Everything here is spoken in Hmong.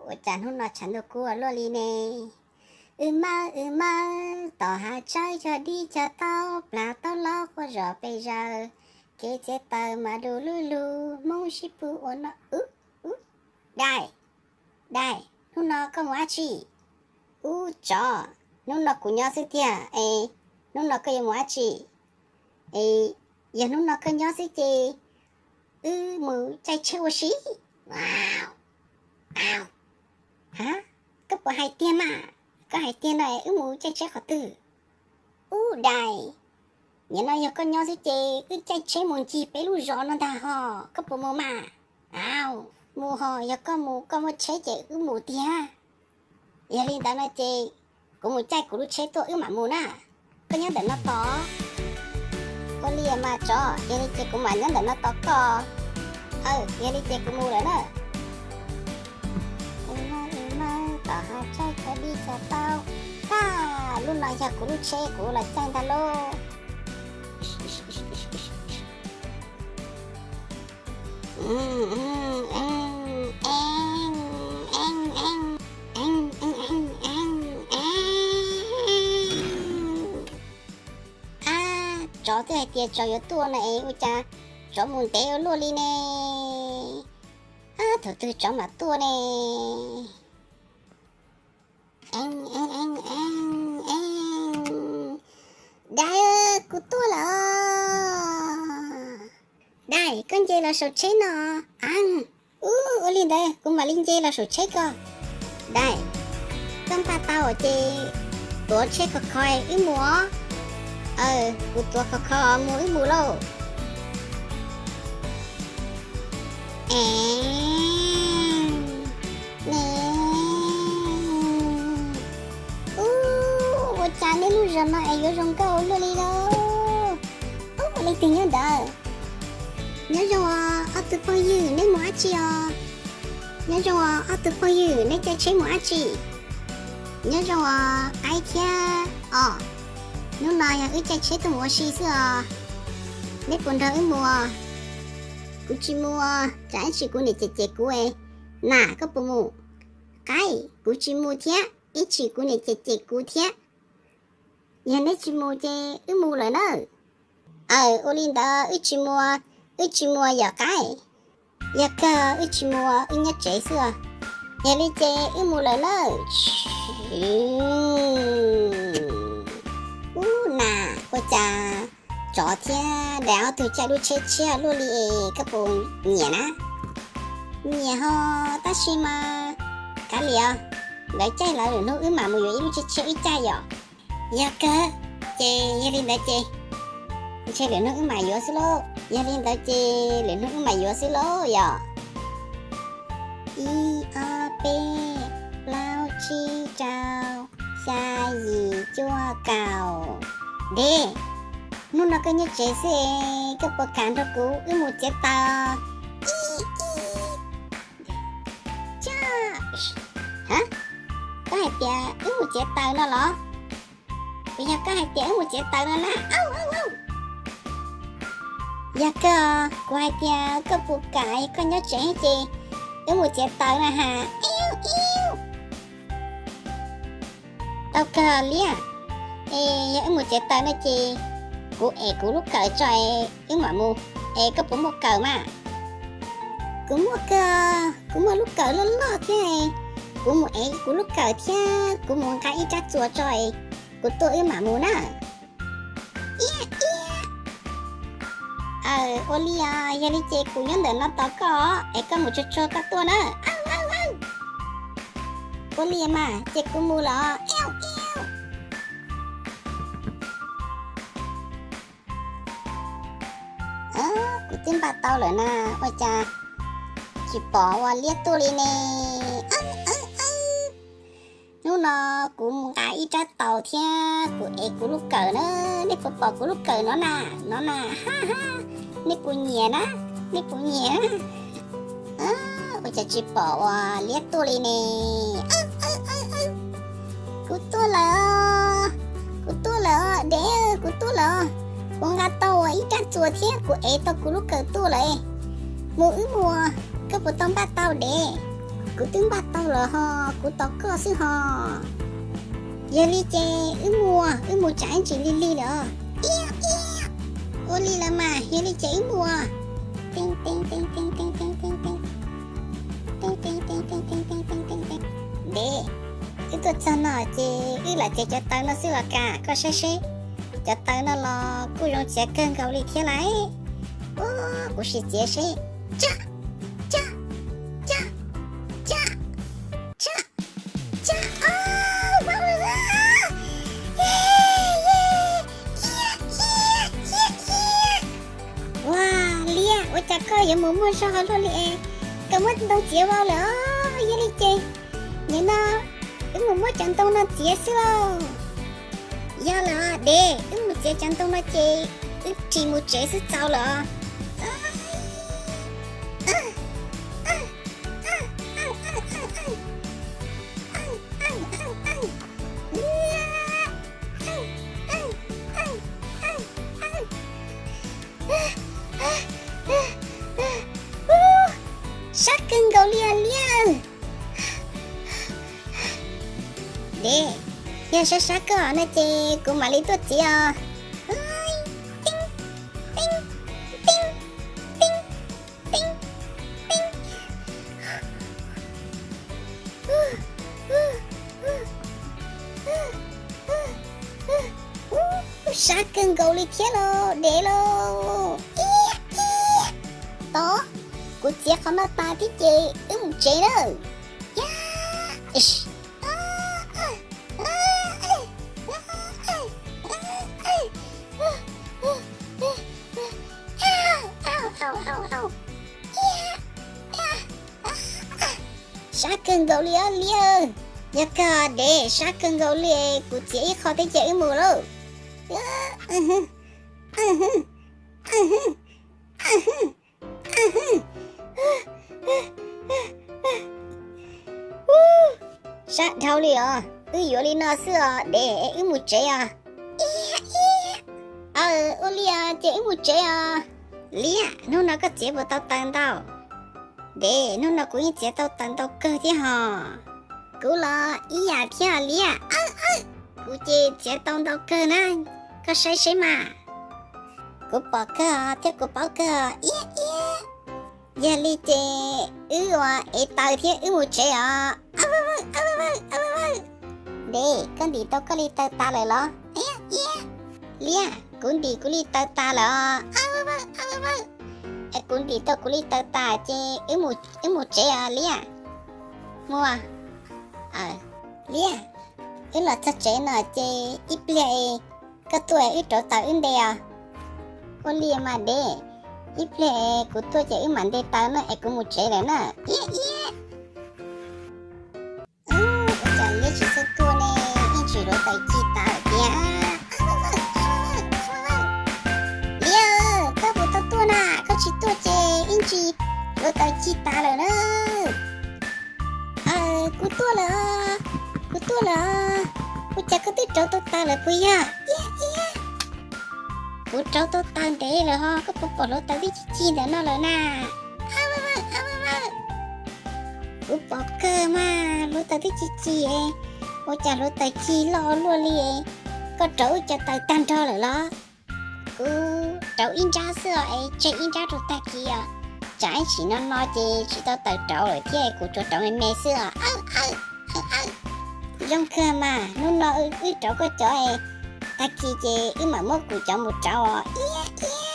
Ua cas hnub no tshav ntuj kub ua luaj li ne? Wb mawb wb mawb tom hav tsawb, cog dib cog taub, plas taub hlob quaj zom pes zaws, kev txiav taws mas du lug lug, Hmoob sib pug ua no. Ub, ub, dais, dais, hnub no koj mus dab tsi? Ub tsov, hnub no kuv nyob xwb tiag es hnub no koj yuav mus dab tsi? Es yog hnub no koj nyob xwb ces wb mus caij tsheb ua si. Ha, koj puas hais tiag mas? Koj hais tiag no es wb mus caij tsheb qhov twg? Ub dais, nim no yog koj nyob xwb ces wb caij tsheb mus ncig peb lub zos no ntag ho, koj puas mus mas? Au, mus ho, yog koj mus koj muaj tsheb ces wb mus tiag. Yog li ntawd no ces kuv mus caij kuv lub tsheb tuaj wb mam mus na. Koj nyob ntawm no tos. Ua li mas tsov, yog li ces kuv mam nyob ntawm no tos koj. Aw, yog li ces kuv mus lawm na. Tom hav tsawb cog dib cog taub. Tag, lub no yog kuv lub tsheb, kuv los caij ntag lauj. Ab, tsov twb hais tias tsov yuav tuaj no es ua cas tsov mus ntev ua luaj li ne? Ab, thaum twg tsov mam tuaj ne? Dais, kuv tuaj lawm. Dais, koj nce los saum tsheb no. Ua li ntawd kuv mam li nce los saum tsheb ko. Dais, koj npaj tau ces tuav tsheb khov kho wb mus os. Aw, kuv tuav khov kho mus wb mus lauj. Ev, ne, ub, ua cas nej lub zos no es yuav zoo nkauj ua luaj li lauj? Ub, leej twg nyob ntawd? Nyob zoo os ob tug phooj ywg, neb mus dab tsi os? Nyob zoo os ob tug phooj ywg, neb caij tsheb mus dab tsi? Nyob zoo os qaib thiab os. Hnub no yog wb caij tsheb tuaj mus ua si xwb os. Neb puas nrog wb mus? Kuv tsis mus, tsam ib tsam kuv niam cem cem kuv. Nas, koj puas mus? Qaib, kuv tsis mus thiab, ib tsam kuv niam cem cem kuv thiab. Yog neb tsis mus ces wb mus lawm na. Aw, ua li ntawd wb tsis mus, wb tsis mus yom qaib. Yog kawg wb tsis mus, wb nyob tsev xwb os. Yog li ces wb mus lawm na. Ub, nas, ua cas tsov thiab dais ob tug caij lub tsheb tshiab luaj li es koj puas nyiam na? Nyiam ho, tab sis mas kav liam os, lawv caij lawv, lwm hnub wb mam mus yuav ib lub tsheb tshiab wb caij yom. Yog kawg, ces yog li ntawd ces ntshe lwm hnub wb mam yuav xwb lauj. Yog li ntawd ces lwm hnub wb mam yuav xwb lauj yom. Ib ob peb plaub tsib rau xya yim cuaj kaum. Dais, hnub no koj nyob tsev xwb es koj puas kam nrog kuv wb mus txiav taws? Ib, ib, ha, koj hais tias wb mus txiav taws no los? Puas yog koj hais tias wb mus txiav taws no na? Yog kawg, kuv hais tias koj puas kam, koj nyob tsev ces wb mus txiav taws na ha. Iu, iu. Tau kawg liab. Es yog wb mus txiav taws no ces kuv ev kuv lub kawm tso es wb mam mus. Es koj puas muaj kawm mas? Kuv muaj kawg, kuv muaj lub kawm loj loj thiab. Kuv mus ev kuv lub kawm thiab kuv mus nqa ib rab txuas tso es kuv tuaj wb mam mus na. Iab iab. Aw, ua li os, yog li ces kuv nyob ntawm no tos koj es koj mus tsuag tsuag koj tuaj na. Ua li mas ces kuv mus lawm. Kuv twb npaj tau lawm na, ua cas tsis pom ua liab tuaj li ne? Hnub no kuv mus nqa ib rab taus thiab kuv ev kuv lub kawm na, nej puas pom kuv lub kawm no na? No na, ha ha, nej puas nyiam na? Nej puas nyiam? Ua cas tsis pom ua liab tuaj li ne? Kuv tuaj lawm, kuv tuaj lawm dev, kuv tuaj lawm. Kuv nqa tau ua ib rab txuas thiab kuv ev tau kuv lub kawm tuaj lawm. Mus wb mus, koj puas tau npaj tau dev? Kuv twb npaj tau lawm ho, kuv tos koj xwb ho. Yog li ces wb mus, wb mus tsam ib ntsis lig lig lawm. Ua li los mas, yog li ces wb mus. Dev, wb tuaj txog no ces wb lam txiav cov taw no xwb los Kas, koj saib seb. Cov taw no los kuj zoo txiav kawg nkaus li thiab lauj. Ua, kuv sim txiav seb. Tsa, tsa, tsa, tsa, tsa, tsa. Au, vau lawm. Ua, Liab, ua cas koj yuav mus muaj zog luaj li es koj muab ntoo txiav vau lawm os? Yog li ces nim no wb mus muab cov ntoo no txiav xwb lauj. Yog lawm Dev, wb mus txiav cov ntoo no ces wb ris mus tsev xwb txaus lawm os. Sab kawg nkaus li os Liab. Dev, yog sab sab kawg no ces kuv mam li tuaj txiav os. Sab kawg nkaus li thiab lauj, Dev lauj. Tod, kuv txiav qhov no tas thiab ces wb mus tsev nawb. Sab kawg nkaus li os Liab. Yog kawg Dev, sab kawg nkaus li, kuv txiav ib qho thiab ces wb mus lauj. Sab dhau li os, wb yuav li no xwb os Dev, wb mus tsev os. Aw, ua li os ces wb mus tsev os. Liab, hnub no koj txiav puas tau taws ntau? Dev, hnub no kuv yeej txiav tau taws ntau kawg thiab hos. Kuv los ib yam thiab Liab. Kuv ces txiav tau ntau kawg na, koj saib seb mas. Kuv pom kawg thiab kuv paub kawg. Iab iab. Yog li ces wb ua ev taws thiab wb mus tsev os. Dev, koj ntim tau koj li taws tas lawm los? Iab iab. Liab, kuv ntim kuv li taws tas lawm os. Es kuv ntim tau kuv li taws tas ces wb mus tsev os Liab. Mus. Liab, wb los txog tsev no ces ib pliag koj tuaj wb rauv taws wb nte os. Ua li mas Dev, ib pliag kuv tuaj ces wb mam nte taws na es kuv mus tsev lawm na. Iab iab. Ua cas Liab tsis txawj tuaj ne, yeej tsis rauv taws ci tas lawm tiag. Liab, koj puas tau tuaj na? Koj tsis tuaj ces yeej tsis rauv taws ci tas lawm na. Kuv tuaj lawm, kuv tuaj lawm. Ua cas koj twb rauv tau taws lawm puas yog? Iab iab. Kuv rauv tau taws ntev lawm ho, koj puas pom hluav taws twb ci ci ntawm no lawm na? Kuv pom kawg mas, hluav taws twb ci ci. Ua cas hluav taws ci loj luaj li? Koj rauv wb cov taws tag nrho lawm los? Kuv rauv ib nrab xwb os, es tseg ib nrab rau tag kis os. Tsam ib sim no no ces tsis tau taws rauv lawm thiab, kuv tsuas rauv me me xwb os. Zoo kawg mas, hnub no wb rauv koj cov, tag kis ces wb mam muab kuv cov mus rauv os. Iab iab.